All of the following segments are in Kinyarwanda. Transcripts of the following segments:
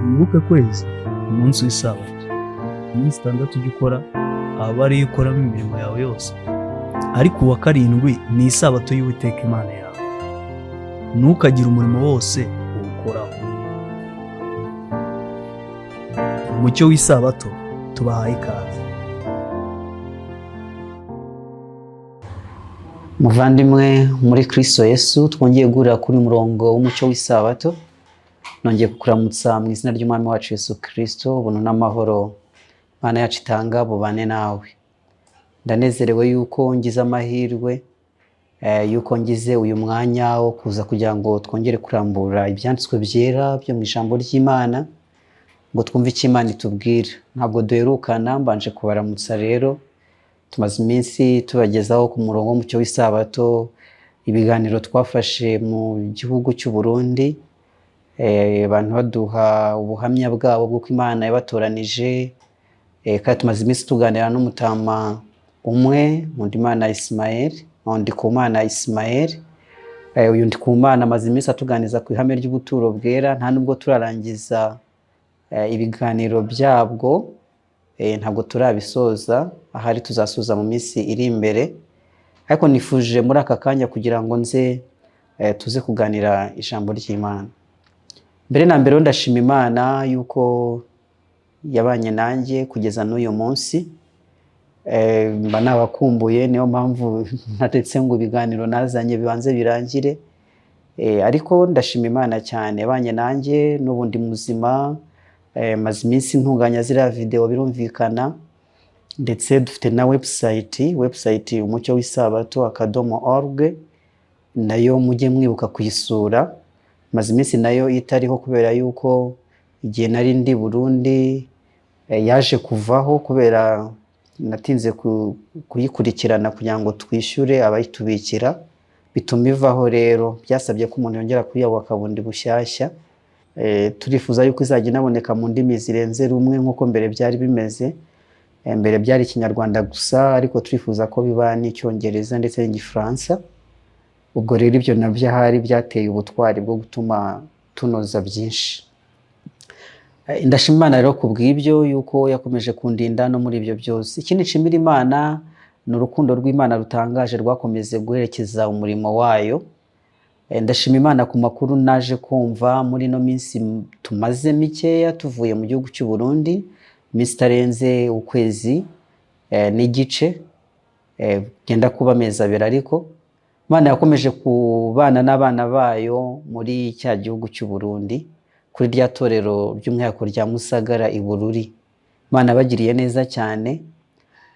Wibuke kwezi umunsi w'isabato, iminsi 6 ujya ukora aba ariyo ukoramo imirimo yawe yose, ariko uwa karindwi ni isabato y'Uwiteka Imana yawe, ntukagire umurimo wose uwukoraho. Umucyo w'isabato tubahaye ikaze. Muvandimwe muri Kristo Yesu, twongeye guhurira kuri murongo w'umucyo w'isabato. Nongeye kukuramutsa mu izina ry'Umwami wacu Yesu Kristo. Ubuntu n'amahoro Imana yacu itanga bubane nawe. Ndanezerewe yuko ngize amahirwe, yuko ngize uyu mwanya wo kuza kugira ngo twongere kurambura ibyanditswe byera byo mu ijambo ry'Imana, ngo twumve icyo Imana itubwira. Ntabwo duherukana, mbanje kubaramutsa rero. Tumaze iminsi tubagezaho ku murongo w'umucyo w'isabato ibiganiro twafashe mu gihugu cy'u Burundi, abantu baduha ubuhamya bwabo bw'uko Imana yabatoranije, kandi tumaze iminsi tuganira n'umutama umwe, Nkundimana Ismael, Ndikumana Ismael. Uyu Ndikumana amaze iminsi atuganiza ku ihame ry'ubuturo bwera, nta nubwo turarangiza ibiganiro byabwo, ntabwo turabisoza, ahari tuzasoza mu minsi iri imbere, ariko nifuje muri aka kanya kugira ngo nze tuze kuganira ijambo ry'Imana. Mbere na mbere ndashima Imana yuko yabanye nanjye kugeza n'uyu munsi. Mba nabakumbuye, niyo mpamvu ntaretse ngo ibiganiro nazanye bibanze birangire, ariko ndashima Imana cyane yabanye nanjye n'ubundi muzima. Maze iminsi ntunganya ziriya video birumvikana, ndetse dufite na website umucyo w'isabato akadomo org, nayo mujye mwibuka kuyisura. Maze iminsi nayo itariho kubera yuko igihe nari ndi Burundi, yaje kuvaho kubera natinze kuyikurikirana kugira ngo twishyure abayitubikira, bituma ivaho. Rero byasabye ko umuntu yongera kuyubaka bundi bushyashya. Turifuza yuko izajya inaboneka mu ndimi zirenze rumwe nk'uko mbere byari bimeze. Mbere byari Ikinyarwanda gusa, ariko turifuza ko biba n'Icyongereza ndetse n'Igifaransa. Ubwo rero ibyo nabyo ahari byateye ubutwari bwo gutuma tunoza byinshi. Ndashima Imana rero ku bw'ibyo yuko yakomeje kundinda no muri ibyo byose. Ikindi nshimira Imana ni urukundo rw'Imana rutangaje rwakomeze guherekeza umurimo wayo. Ndashima Imana ku makuru naje kumva muri ino minsi tumaze mikeya tuvuye mu gihugu cy'u Burundi, iminsi itarenze ukwezi n'igice, genda kuba amezi abiri, ariko Imana yakomeje kubana n'abana bayo muri cya gihugu cy'u Burundi, kuri rya torero ry'umwihariko rya Musagara i Bururi. Imana yabagiriye neza cyane,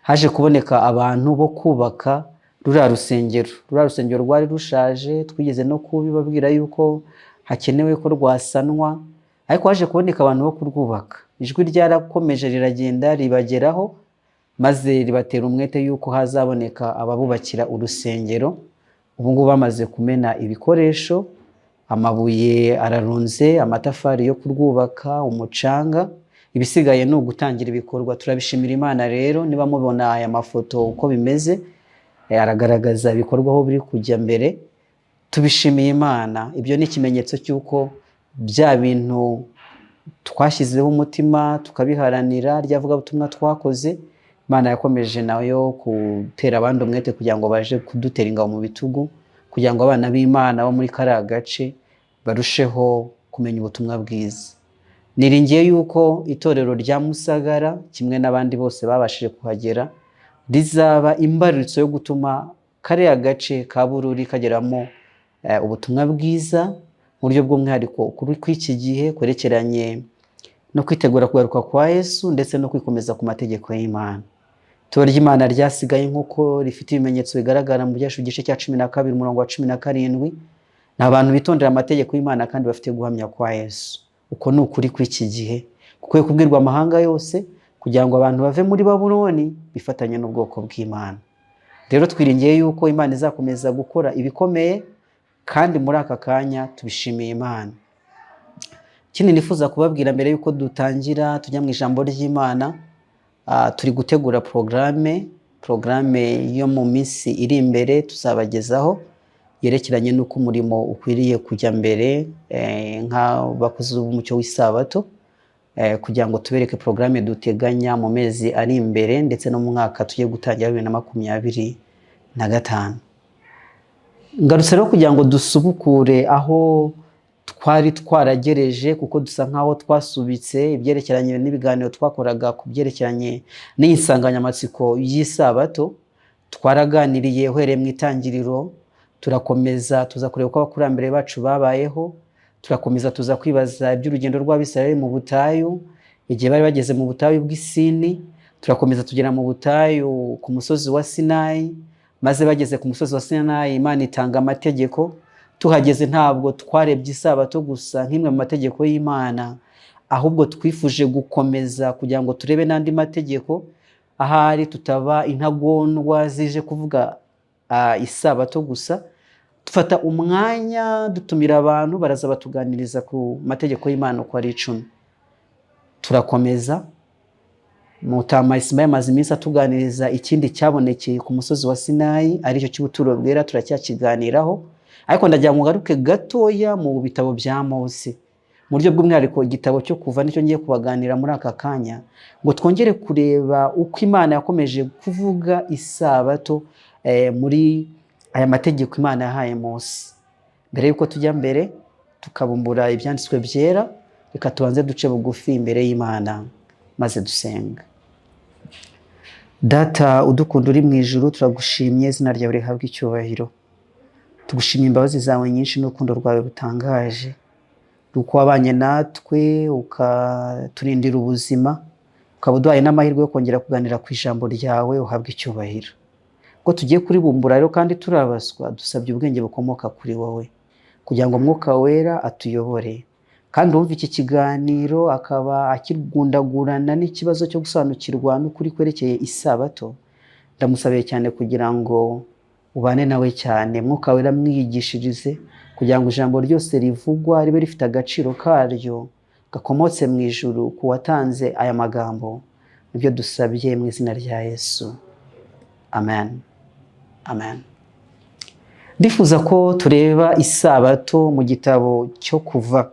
haje kuboneka abantu bo kubaka ruriya rusengero. Ruriya rusengero rwari rushaje, twigeze no kubibabwira yuko hakenewe ko rwasanwa, ariko haje kuboneka abantu bo kurwubaka. Ijwi ryarakomeje riragenda ribageraho, maze ribatera umwete yuko hazaboneka ababubakira urusengero. Ubu ngubu bamaze kumena ibikoresho, amabuye ararunze, amatafari yo kurwubaka, umucanga, ibisigaye ni ugutangira ibikorwa. Turabishimira Imana rero. Niba mubona aya mafoto uko bimeze, aragaragaza ibikorwa aho biri kujya mbere. Tubishimiye Imana. Ibyo ni ikimenyetso cy'uko bya bintu twashyizeho umutima tukabiharanira, rya vugabutumwa twakoze, Imana yakomeje nayo gutera abandi umwete kugira ngo baje kudutera ingabo mu bitugu, kugira ngo abana b'Imana bo muri kariya gace barusheho kumenya ubutumwa bwiza. Niringiye yuko itorero rya Musagara kimwe n'abandi bose babashije kuhagera rizaba imbarutso yo gutuma kariya gace ka Bururi kageramo ubutumwa bwiza mu buryo bw'umwihariko kuri iki gihe kwerekeranye no kwitegura kugaruka kwa Yesu ndetse no kwikomeza ku mategeko y'Imana. Itorero ry'Imana ryasigaye nk'uko rifite ibimenyetso bigaragara mu Byashu igice cya 12 umurongo wa 17, ni abantu bitondera amategeko y'Imana kandi bafite guhamya kwa Yesu. Uko ni ukuri kw'iki gihe gukwiye kubwirwa amahanga yose kugira ngo abantu bave muri Babuloni bifatanye n'ubwoko bw'Imana. Rero twiringiye yuko Imana izakomeza gukora ibikomeye, kandi muri aka kanya tubishimiye Imana. Ikindi nifuza kubabwira mbere yuko dutangira tujya mu ijambo ry'Imana, turi gutegura programme yo mu minsi iri imbere tuzabagezaho yerekeranye n'uko umurimo ukwiriye kujya mbere, nk'abakozi b'umucyo w'isabato. kugira ngo tubereke porogaramu duteganya mu mezi ari imbere ndetse no mu mwaka tugiye gutangira 2025. Ngarutse rero kugira ngo dusubukure aho twari twaragereje, kuko dusa nkaho twasubitse ibyerekeranye n'ibiganiro twakoraga ku byerekeranye n'iyi nsanganyamatsiko y'isabato. Twaraganiriye uhereye mu itangiriro, turakomeza tuza kureba uko abakurambere bacu babayeho, turakomeza tuza kwibaza iby'urugendo rw'Abisirayeli mu butayu, igihe bari bageze mu butayu bw'Isini, turakomeza tugera mu butayu ku musozi wa Sinayi, maze bageze ku musozi wa Sinayi Imana itanga amategeko. Tuhageze ntabwo twarebye isabato gusa nk'imwe mu mategeko y'Imana, ahubwo twifuje gukomeza kugira ngo turebe n'andi mategeko, ahari tutaba intagondwa zije kuvuga isabato gusa. Dufata umwanya dutumira abantu baraza batuganiriza ku mategeko y'Imana uko ari 10. Turakomeza, Mutama Ismail amaze iminsi atuganiriza ikindi cyabonekeye ku musozi wa Sinayi, aricyo cy'ubuturo bwera, turacyakiganiraho. Ariko ndagira ngo ngaruke gatoya mu bitabo bya Mose, mu buryo bw'umwihariko igitabo cyo Kuva nicyo ngiye kubaganira muri aka kanya, ngo twongere kureba uko Imana yakomeje kuvuga isabato muri aya mategeko Imana yahaye Mose. Mbere y'uko tujya mbere tukabumbura ibyanditswe byera, reka tubanze duce bugufi imbere y'Imana maze dusenga. Data udukunda uri mu ijuru, turagushimye, izina ryawe rihabwe icyubahiro. Tugushimye imbabazi zawe nyinshi n'urukundo rwawe rutangaje, uko wabanye natwe ukaturindira ubuzima, ukaba uduhaye n'amahirwe yo kongera kuganira ku ijambo ryawe, uhabwe icyubahiro. Ko tugiye kuribumbura rero kandi turabaswa, dusabye ubwenge bukomoka kuri wowe kugira ngo Umwuka Wera atuyobore, kandi uwumva iki kiganiro akaba akigundagurana n'ikibazo cyo gusobanukirwa n'ukuri kwerekeye isabato, ndamusabiye cyane kugira ngo ubane nawe cyane, Mwuka Wera amwiyigishirize, kugira ngo ijambo ryose rivugwa ribe rifite agaciro karyo gakomotse mu ijuru ku watanze aya magambo. Nibyo dusabye mu izina rya Yesu, amen, amen. Ndifuza ko tureba isabato mu gitabo cyo Kuva,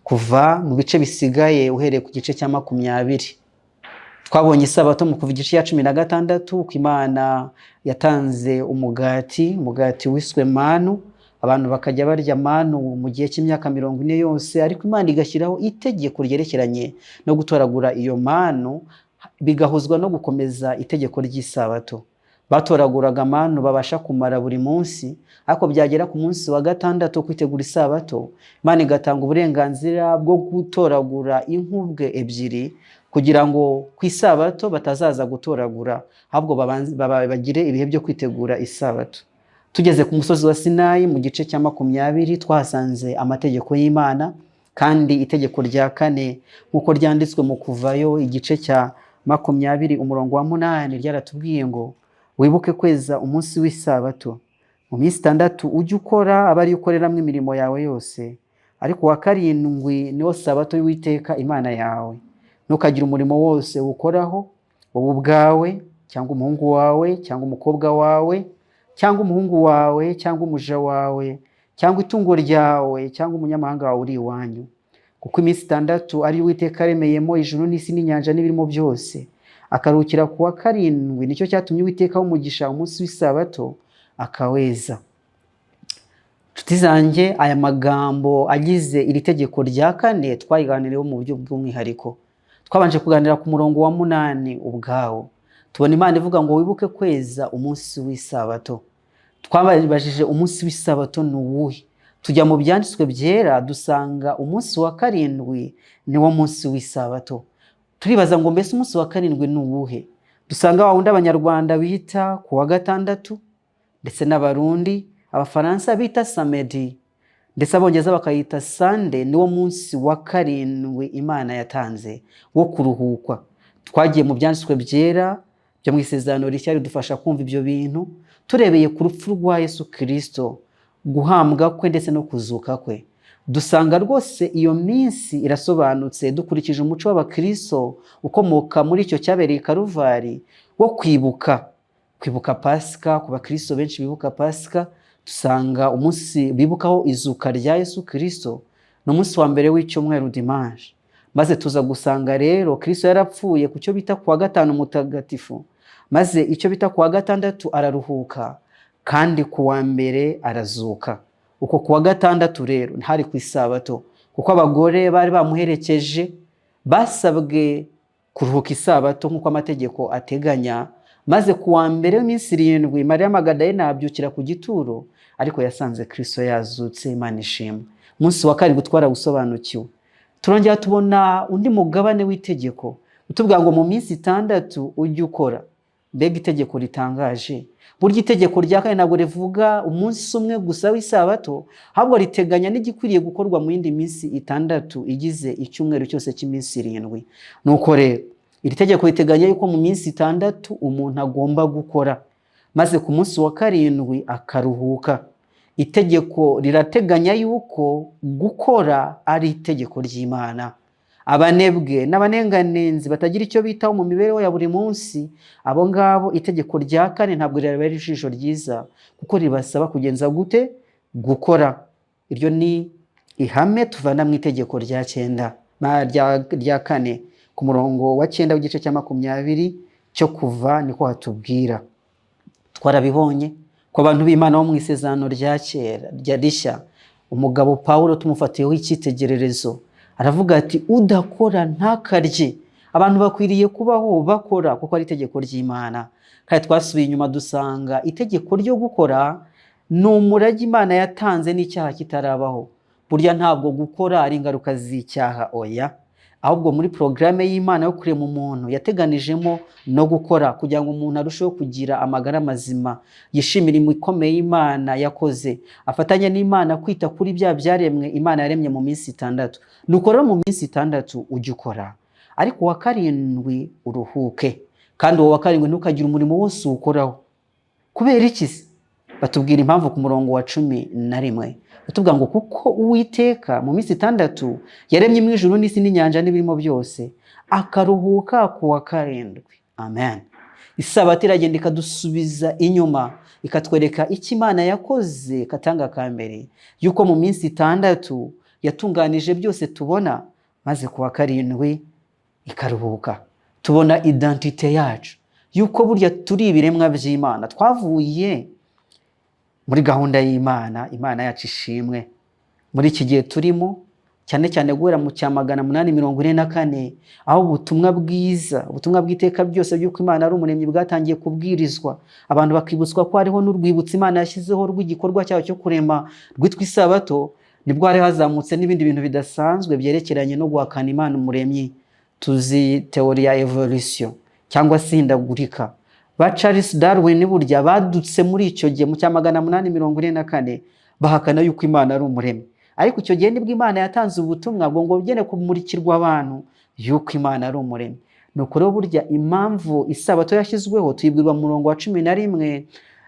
kuva mu bice bisigaye uhereye ku gice cya 20. Twabonye isabato mu Kuva igice cya 16, uko Imana yatanze umugati, umugati wiswe manu, abantu bakajya barya manu mu gihe cy'imyaka 40 yose, ariko Imana igashyiraho itegeko ryerekeranye no gutoragura iyo manu, bigahuzwa no gukomeza itegeko ry'isabato. Batoraguraga manu babasha kumara buri munsi, ariko byagera ku munsi wa gatandatu kwitegura isabato, Imana igatanga uburenganzira bwo gutoragura inkubwe 2 kugira ngo ku isabato batazaza gutoragura, ahubwo bagire ibihe byo kwitegura isabato. Tugeze ku musozi wa Sinayi mu gice cya 20, twahasanze amategeko y'Imana, kandi itegeko rya 4 nk'uko ryanditswe mu Kuvayo igice cya 20 umurongo wa 8 ryaratubwiye ngo wibuke kweza umunsi w'isabato, mu minsi 6 ujye ukora aba ariyo ukoreramo imirimo yawe yose, ariko uwa 7 niwo sabato y'Uwiteka Imana yawe. Ntukagire umurimo wose ukoraho, wowe ubwawe cyangwa umuhungu wawe cyangwa umukobwa wawe cyangwa umuhungu wawe cyangwa umuja wawe cyangwa itungo ryawe cyangwa umunyamahanga wawe uri iwanyu, kuko iminsi 6 ari Uwiteka yaremeyemo ijuru n'isi n'inyanja n'ibirimo byose, akaruhukira ku wa 7. Nicyo cyatumye Uwiteka umugisha umunsi w'isabato akaweza. Nshuti zanjye, aya magambo agize iri tegeko rya 4 twayiganiriyeho mu buryo bw'umwihariko. Twabanje kuganira ku murongo wa 8 ubwawo, tubona Imana ivuga ngo wibuke kweza umunsi w'isabato. Twabajije umunsi w'isabato ni uwuhe? Tujya mu byanditswe byera dusanga umunsi wa 7 niwo munsi w'isabato. Turibaza ngo mbese umunsi wa 7 ni uwuhe? Dusanga wa wundi Abanyarwanda bita ku wa gatandatu, ndetse n'Abarundi, Abafaransa bita samedi, ndetse Abongereza bakayita Sunday, niwo munsi wa 7 Imana yatanze wo kuruhukwa. Twagiye mu byanditswe byera byo mu Isezerano Rishya ridufasha kumva ibyo bintu, turebeye ku rupfu rwa Yesu Kristo, guhambwa kwe ndetse no kuzuka kwe. Dusanga rwose iyo minsi irasobanutse dukurikije umuco w'Abakristo ukomoka muri icyo cyabereye i Karuvari wo kwibuka Pasika. Ku bakristo benshi bibuka Pasika, dusanga umunsi bibukaho izuka rya Yesu Kristo ni umunsi wa mbere w'icyumweru, dimanche. Maze tuza gusanga rero Kristo yarapfuye ku cyo bita kuwa gatanu mutagatifu, maze icyo bita kuwa gatandatu araruhuka, kandi ku wa mbere arazuka. Uko kuwa gatandatu rero ntari ku isabato, kuko abagore bari bamuherekeje basabwe kuruhuka isabato nk'uko amategeko ateganya. Maze ku wa mbere w'iminsi 7 Mariya Magadalena abyukira ku gituro, ariko yasanze Kristo yazutse. Imana ishimwe. Umunsi wa karindwi twarawusobanukiwe. Turongera tubona undi mugabane w'itegeko utubwira ngo mu minsi 6 ujye ukora. Mbega itegeko ritangaje! Burya itegeko rya kane ntabwo rivuga umunsi umwe gusa w'isabato, ahubwo riteganya n'igikwiriye gukorwa mu yindi minsi 6 igize icyumweru cyose cy'iminsi 7. Nuko rero iri tegeko riteganya yuko mu minsi 6 umuntu agomba gukora, maze ku munsi wa karindwi akaruhuka. Itegeko rirateganya yuko gukora ari itegeko ry'Imana. Abanebwe n'abanenganenzi batagira icyo bitaho mu mibereho ya buri munsi, abo ngabo itegeko rya kane ntabwo rirabera ijisho ryiza, kuko ribasaba kugenza gute? Gukora. Iryo ni ihame tuvana mu itegeko rya cyenda, rya kane, ku murongo wa 9 w'igice cya 20 cyo Kuva, niko hatubwira. Twarabibonye ko abantu b'Imana bo mu isezerano rya kera rya rishya, umugabo Pawulo tumufatiyeho icyitegererezo, aravuga ati udakora ntakarye. Abantu bakwiriye kubaho bakora, kuko ari itegeko ry'Imana. Kandi twasubiye inyuma dusanga itegeko ryo gukora ni umurage Imana yatanze n'icyaha kitarabaho. Burya ntabwo gukora ari ingaruka z'icyaha, oya, ahubwo muri porogaramu y'Imana yo kurema umuntu yateganijemo no gukora, kugira ngo umuntu arusheho kugira amagara mazima, yishimire imikomeye y'Imana yakoze, afatanye n'Imana kwita kuri bya byaremwe Imana yaremye mu minsi 6. Nuko rero mu minsi 6 ujye ukora, ariko uwa karindwi uruhuke, kandi uwo wa karindwi ntukagire umurimo wose uwukoraho. Kubera iki se? Batubwira impamvu ku murongo wa 11, batubwira ngo kuko Uwiteka mu minsi 6 yaremye mu ijuru n'isi n'inyanja n'ibirimo byose, akaruhuka ku wa karindwi. Amen. Isabato iragenda ikadusubiza inyuma, ikatwereka icyo Imana yakoze katanga ka mbere, yuko mu minsi 6 yatunganije byose tubona, maze ku wa karindwi ikaruhuka. Tubona identité yacu, yuko burya turi ibiremwa by'Imana, twavuye muri gahunda y'Imana. Imana yacu ishimwe. Muri iki gihe turimo, cyane cyane guhera mu cya 844, aho ubutumwa bwiza, ubutumwa bw'iteka byose by'uko Imana ari umuremyi bwatangiye kubwirizwa, abantu bakibutswa ko hariho n'urwibutso Imana yashyizeho rw'igikorwa cyayo cyo kurema rwitwa isabato, nibwo hari hazamutse n'ibindi bintu bidasanzwe byerekeranye no guhakana Imana umuremyi. Tuzi théorie ya évolution cyangwa se ihindagurika. Ba Charles Darwin burya badutse muri icyo gihe mu cya 844, bahakana yuko Imana ari umuremyi. Ariko icyo gihe nibwo Imana yatanze ubutumwa bwo ngo bugene kumurikirwa abantu yuko Imana ari umuremyi. Nuko rero burya impamvu isabato yashyizweho tuyibwirwa mu murongo wa 11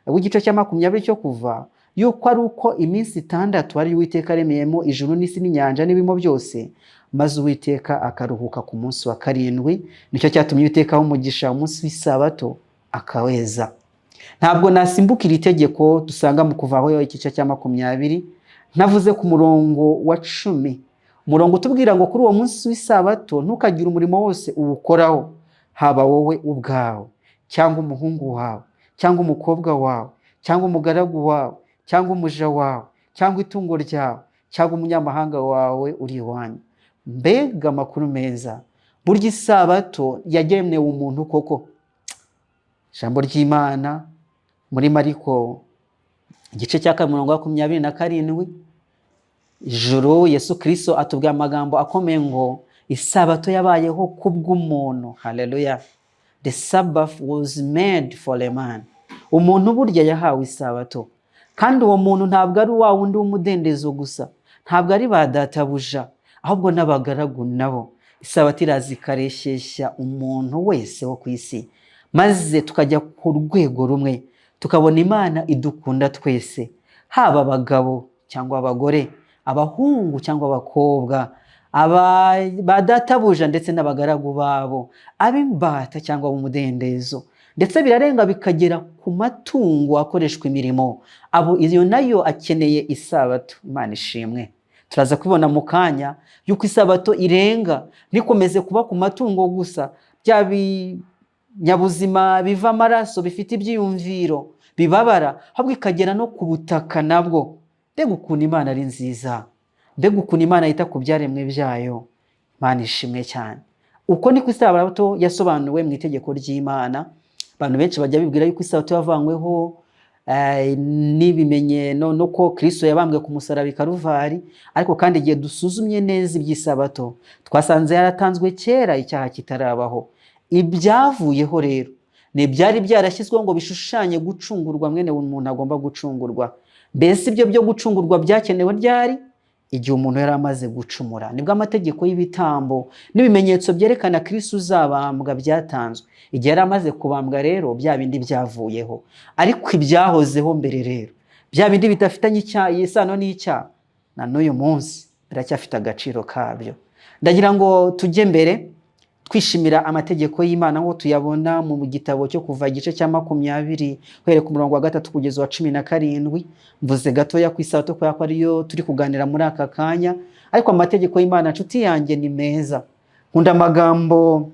w'igice cya 20 cyo Kuva, yuko ari uko iminsi 6 ari Uwiteka aremeyemo ijuru n'isi n'inyanja n'ibirimo byose, maze Uwiteka akaruhuka ku munsi wa karindwi. Nicyo cyatumye Uwiteka aha umugisha umunsi w'isabato akaweza. Ntabwo nasimbukira itegeko dusanga mu Kuvaho igice cya 20 ntavuze ku murongo wa 10, umurongo utubwira ngo kuri uwo munsi w'isabato ntukagire umurimo wose uwukoraho, haba wowe ubwawe cyangwa umuhungu wawe cyangwa umukobwa wawe cyangwa umugaragu wawe cyangwa umuja wawe cyangwa itungo ryawe cyangwa umunyamahanga wawe uri iwanyu. Mbega amakuru meza! Burya isabato yagenewe umuntu koko. Ijambo ry'Imana muri Mariko igice cya 2 umurongo wa 27, ijoro Yesu Kirisito atubwira amagambo akomeye ngo isabato yabayeho kubw'umuntu. Haleluya! The Sabbath was made for a man. Umuntu burya yahawe isabato, kandi uwo muntu ntabwo ari wa wundi w'umudendezo gusa, ntabwo ari ba databuja, ahubwo n'abagaragu nabo. Isabato iraza ikareshyeshya umuntu wese wo ku isi, maze tukajya ku rwego rumwe, tukabona Imana idukunda twese, haba abagabo cyangwa abagore, abahungu cyangwa abakobwa, ba databuja ndetse n'abagaragu babo, ab'imbata cyangwa ab'umudendezo, ndetse birarenga bikagera ku matungo akoreshwa imirimo. Abo iyo nayo akeneye isabato. Imana ishimwe. Turaza kubibona mu kanya yuko isabato irenga ntikomeze kuba ku matungo gusa, bya binyabuzima biva amaraso bifite ibyiyumviro bibabara, ahubwo ikagera no ku butaka nabwo. Mbega ukuntu Imana ari nziza, mbega ukuntu Imana yita ku byaremwe byayo! Imana ishimwe cyane. Uko niko isabato yasobanuwe mu itegeko ry'Imana. Abantu benshi bajya bibwira yuko isabato yavanyweho n'ibimenyetso no ko Kristo yabambwe ku musaraba i Karuvari, ariko kandi igihe dusuzumye neza iby'isabato twasanze yaratanzwe kera icyaha kitarabaho. Ibyavuyeho rero ni ibyari byarashyizweho ngo bishushanye gucungurwa mwene umuntu agomba gucungurwa. Mbese ibyo byo gucungurwa byakenewe ryari? Igihe umuntu yari amaze gucumura, nibwo amategeko y'ibitambo n'ibimenyetso byerekana Kristo uzabambwa byatanzwe. Igihe yari amaze kubambwa rero, bya bindi byavuyeho, ariko ibyahozeho mbere rero, bya bindi bidafitanye isano n'icyaha, na n'uyu munsi biracyafite agaciro kabyo. Ndagira ngo tujye mbere twishimira amategeko y'Imana nk'uko tuyabona mu gitabo cyo Kuva, igice cya 20, uhereye ku murongo wa 3 kugeza uwa 17. Mvuze gatoya ku isabato kubera ko ariyo turi kuganira muri aka kanya, ariko amategeko y'Imana, nshuti yanjye, ni meza. Nkunda amagambo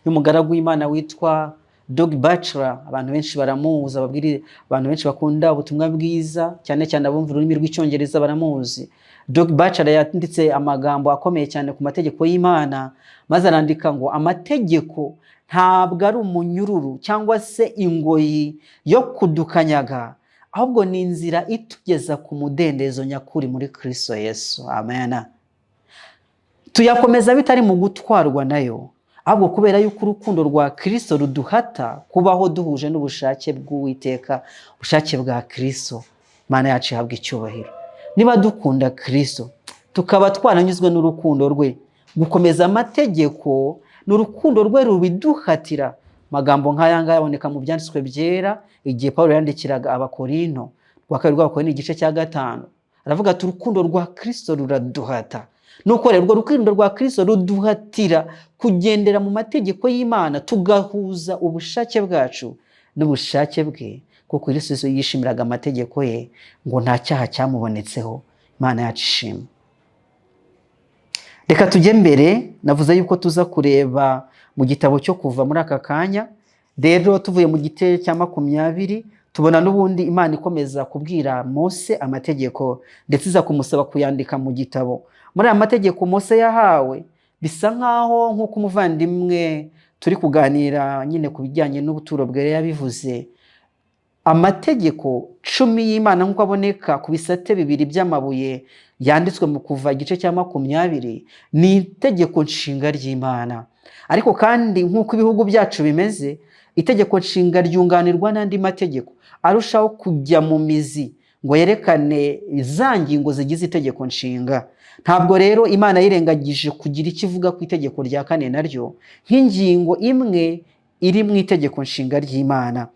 y'umugaragu w'Imana witwa Doug Batchelor. Abantu benshi baramuzi, ababwiri, abantu benshi bakunda ubutumwa bwiza, cyane cyane abumva ururimi rw'Icyongereza baramuzi. Doug Batchelor yanditse amagambo akomeye cyane ku mategeko y'Imana, maze arandika ngo: "Amategeko ntabwo ari umunyururu cyangwa se ingoyi yo kudukanyaga, ahubwo ni inzira itugeza ku mudendezo nyakuri muri Kristo Yesu." Amen. Tuyakomeza bitari mu gutwarwa nayo, ahubwo kubera yuko urukundo rwa Kristo ruduhata kubaho duhuje n'ubushake bw'Uwiteka, ubushake bwa Kristo. Imana yacu ihabwa icyubahiro. Niba dukunda Kristo, tukaba twaranyuzwe n'urukundo rwe, gukomeza amategeko ni urukundo rwe rubiduhatira. Amagambo nk'aya ngaya aboneka mu Byanditswe Byera igihe Paul yandikiraga Abakorinto, rwa kabiri rw'Abakorinto, igice cya 5, aravuga ati: "Urukundo rwa Kristo ruraduhata." Nuko rero urwo rukundo rwa Kristo ruduhatira kugendera mu mategeko y'Imana, tugahuza ubushake bwacu n'ubushake bwe, kuko Kristo yishimiraga amategeko ye, ngo nta cyaha cyamubonetseho. Imana yacu ishimwe. Reka tujye mbere. Navuze yuko tuza kureba mu gitabo cyo Kuva muri aka kanya. Rero tuvuye mu gice cya 20, tubona n'ubundi Imana ikomeza kubwira Mose amategeko, ndetse iza kumusaba kuyandika mu gitabo. Muri aya mategeko Mose yahawe, bisa nkaho, nk'uko umuvandimwe turi kuganira nyine ku bijyanye n'ubuturo bwera yabivuze, amategeko 10 y'Imana nk'uko aboneka ku bisate bibiri by'amabuye yanditswe mu Kuva igice cya 20, ni itegeko nshinga ry'Imana. Ariko kandi nk'uko ibihugu byacu bimeze, itegeko nshinga ryunganirwa n'andi mategeko arushaho kujya mu mizi ngo yerekane za ngingo zigize itegeko nshinga. Ntabwo rero Imana yirengagije kugira icyo ivuga ku itegeko rya kane, naryo nk'ingingo imwe iri mu itegeko nshinga ry'Imana.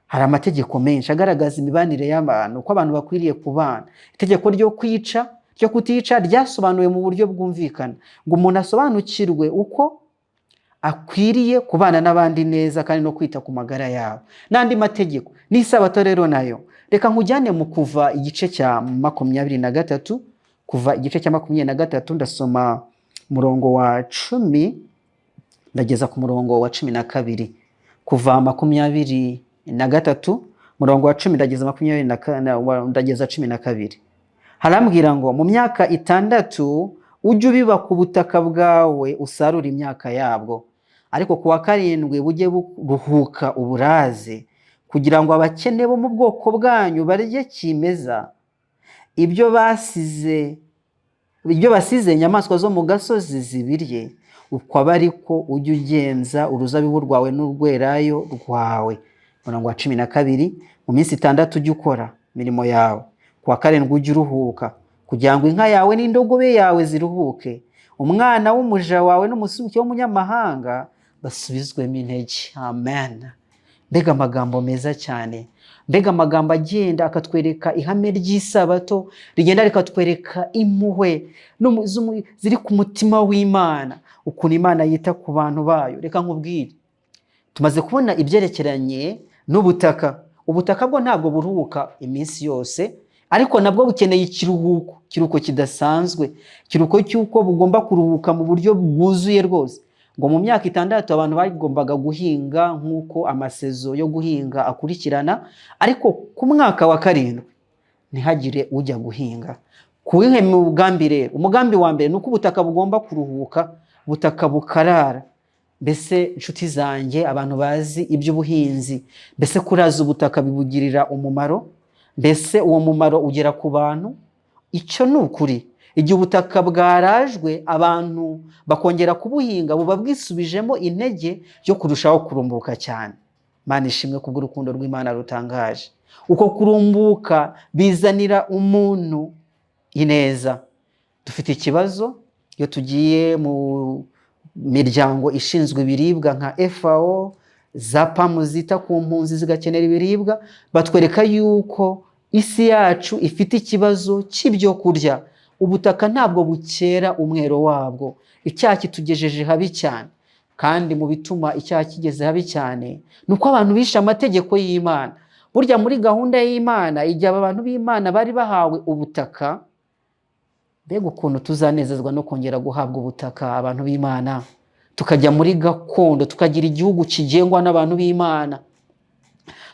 Hari amategeko menshi agaragaza imibanire y'abantu, uko abantu bakwiriye kubana. Itegeko ryo kwica, ryo kutica, ryasobanuwe mu buryo bwumvikana ngo umuntu asobanukirwe uko akwiriye kubana n'abandi neza kandi no kwita ku magara yabo, n'andi mategeko n'isabato rero nayo. Reka nkujyane mu Kuva igice cya 23. Kuva igice cya 23, ndasoma umurongo wa 10 ndageza ku murongo wa 12. Kuva 23, murongo wa 10 ndageza makumyabiri na ka- na- wa- ndageza 12. Harambwira ngo: "Mu myaka 6 ujye ubiba ku butaka bwawe, usarure imyaka yabwo, ariko ku wa karindwi bujye buruhuka uburaze, kugira ngo abakene bo mu bwoko bwanyu barye kimeza. Ibyo basize inyamaswa zo mu gasozi zibirye. Uko aba ariko ujye ugenza uruzabibu rwawe n'urwelayo rwawe." Umurongo wa 12: "Mu minsi 6 ujye ukora imirimo yawe, ku wa karindwi ujye uruhuka, kugira ngo inka yawe n'indogobe yawe ziruhuke, umwana w'umuja wawe n'umusuhuke w'umunyamahanga basubizwemo intege." Amen. Mbega amagambo meza cyane! Mbega amagambo agenda akatwereka ihame ry'isabato, rigenda rikatwereka impuhwe ziri ku mutima w'Imana, ukuntu Imana yita ku bantu bayo. Reka nkubwire, tumaze kubona ibyerekeranye n'ubutaka. Ubutaka bwo ntabwo buruhuka iminsi yose, ariko Ariko nabwo bukeneye ikiruhuko, ikiruhuko kidasanzwe, ikiruhuko cy'uko bugomba kuruhuka mu buryo bwuzuye rwose. Ngo mu myaka 6 abantu bagombaga guhinga nk'uko amasezo yo guhinga akurikirana, ariko ku mwaka wa 7 ntihagire ujya guhinga. Ku wihe mugambi rero? Umugambi wa mbere ni uko ubutaka bugomba kuruhuka, ubutaka bukarara. Mbese inshuti zanjye, abantu bazi iby'ubuhinzi, mbese kuraza ubutaka bibugirira umumaro? Mbese uwo mumaro ugera ku bantu? Icyo ni ukuri. Igihe ubutaka bwarajwe abantu bakongera kubuhinga, buba bwisubijemo intege yo kurushaho kurumbuka cyane. Imana ishimwe kubw'urukundo rw'Imana rutangaje. Uko kurumbuka bizanira umuntu ineza. Dufite ikibazo iyo tugiye mu miryango ishinzwe ibiribwa nka FAO, za PAM zita ku mpunzi zigakenera ibiribwa, batwereka yuko isi yacu ifite ikibazo cy'ibyo kurya. Ubutaka ntabwo bukera umwero wabwo. Icyaha kitugejeje habi cyane, kandi mu bituma icyaha kigeze habi cyane ni uko abantu bishe amategeko y'Imana. Burya muri gahunda y'Imana, igihe aba bantu b'Imana bari bahawe ubutaka, mbega ukuntu tuzanezezwa no kongera guhabwa ubutaka abantu b'Imana, tukajya muri gakondo, tukagira igihugu kigengwa n'abantu b'Imana.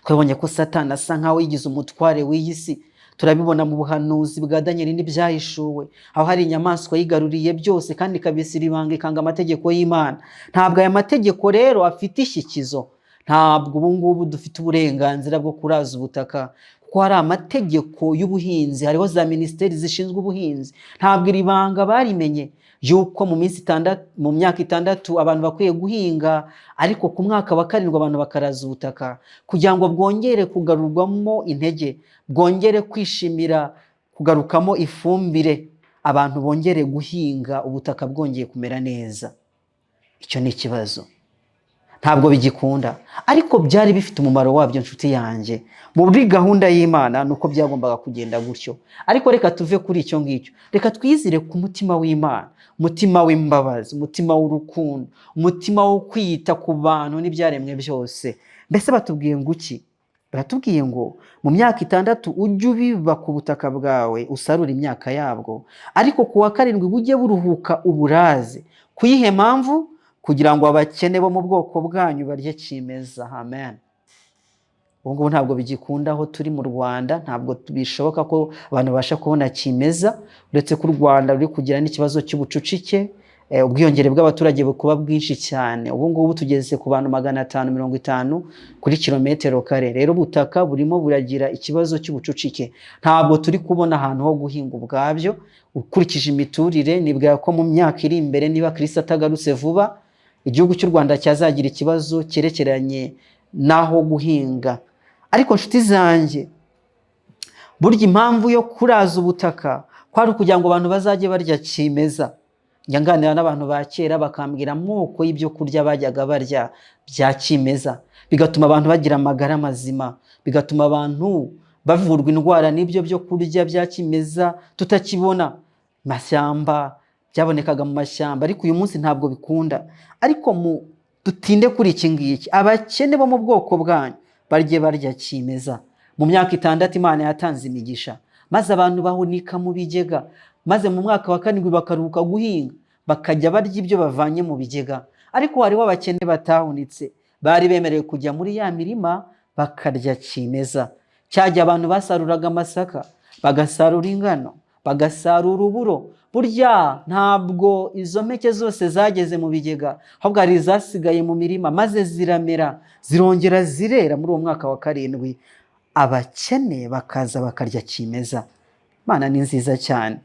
Twabonye ko Satani asa nkaho yigize umutware w'iyi si. Turabibona mu buhanuzi bwa Daniel n'ibyahishuwe, aho hari inyamaswa yigaruriye byose kandi ikabisira ibanga, ikanga amategeko y'Imana. Ntabwo aya mategeko rero afite ishyikizo. Ntabwo ubu ngubu dufite uburenganzira bwo kuraza ubutaka, kuko hari amategeko y'ubuhinzi, hariho za minisiteri zishinzwe ubuhinzi. Ntabwo iri banga barimenye yuko mu minsi 6, mu myaka 6 abantu bakwiye guhinga, ariko ku mwaka wa 7 abantu bakaraza ubutaka kugira ngo bwongere kugarurwamo intege, bwongere kwishimira kugarukamo ifumbire, abantu bongere guhinga, ubutaka bwongeye kumera neza. Icyo ni ikibazo, ntabwo bigikunda, ariko byari bifite umumaro wabyo nshuti yanjye. Muri gahunda y'Imana ni uko byagombaga kugenda gutyo. Ariko reka tuve kuri icyo ngicyo, reka twizire ku mutima w'Imana, umutima w'imbabazi, umutima w'urukundo, umutima wo kwita ku bantu n'ibyaremwe byose. Mbese batubwiye ngo iki? Baratubwiye ngo mu myaka 6 ujye ubiba ku butaka bwawe, usarure imyaka yabwo, ariko ku wa 7 bujye buruhuka uburaze. Ku yihe mpamvu? Kugira ngo abakene bo mu bwoko bwanyu barye kimeza. Amen. Ubu ngubu ntabwo bigikunda aho turi mu Rwanda, ntabwo bishoboka ko abantu babasha kubona kimeza, uretse ko u Rwanda ruri kugira n'ikibazo cy'ubucucike, ubwiyongere bw'abaturage bukuba bwinshi cyane. Ubu ngubu tugeze ku bantu 550 kuri kilometero kare. Rero ubutaka burimo buragira ikibazo cy'ubucucike, ntabwo turi kubona ahantu ho guhinga ubwabyo. Ukurikije imiturire, nibwira ko mu myaka iri imbere, niba Kristo atagarutse vuba, igihugu cy'u Rwanda cyazagira ikibazo cyerekeranye n'aho guhinga. Ariko nshuti zanjye, burya impamvu yo kuraza ubutaka kwari ukugira ngo abantu bazajye barya kimeza. Njya nganira n'abantu ba kera bakambwira amoko y'ibyo kurya bajyaga barya bya kimeza, bigatuma abantu bagira amagara mazima, bigatuma abantu bavurwa indwara n'ibyo byo kurya bya kimeza tutakibona. Mashyamba byabonekaga mu mashyamba, ariko uyu munsi ntabwo bikunda. Ariko mu dutinde kuri iki ngiki, abakene bo mu bwoko bwanyu barye barya kimeza. Mu myaka 6 Imana yatanze imigisha, maze abantu bahunika mu bigega, maze mu mwaka wa 7 bakaruhuka guhinga, bakajya barya ibyo bavanye mu bigega. Ariko hariho abakene batahunitse, bari bemerewe kujya muri ya mirima bakarya kimeza. Cyajya abantu basaruraga amasaka, bagasarura ingano, bagasarura uburo. Burya ntabwo izo mpeke zose zageze mu bigega, ahubwo hari izasigaye mu mirima, maze ziramera, zirongera zirera muri uwo mwaka wa 7, abakene bakaza bakarya kimeza. Imana ni nziza cyane.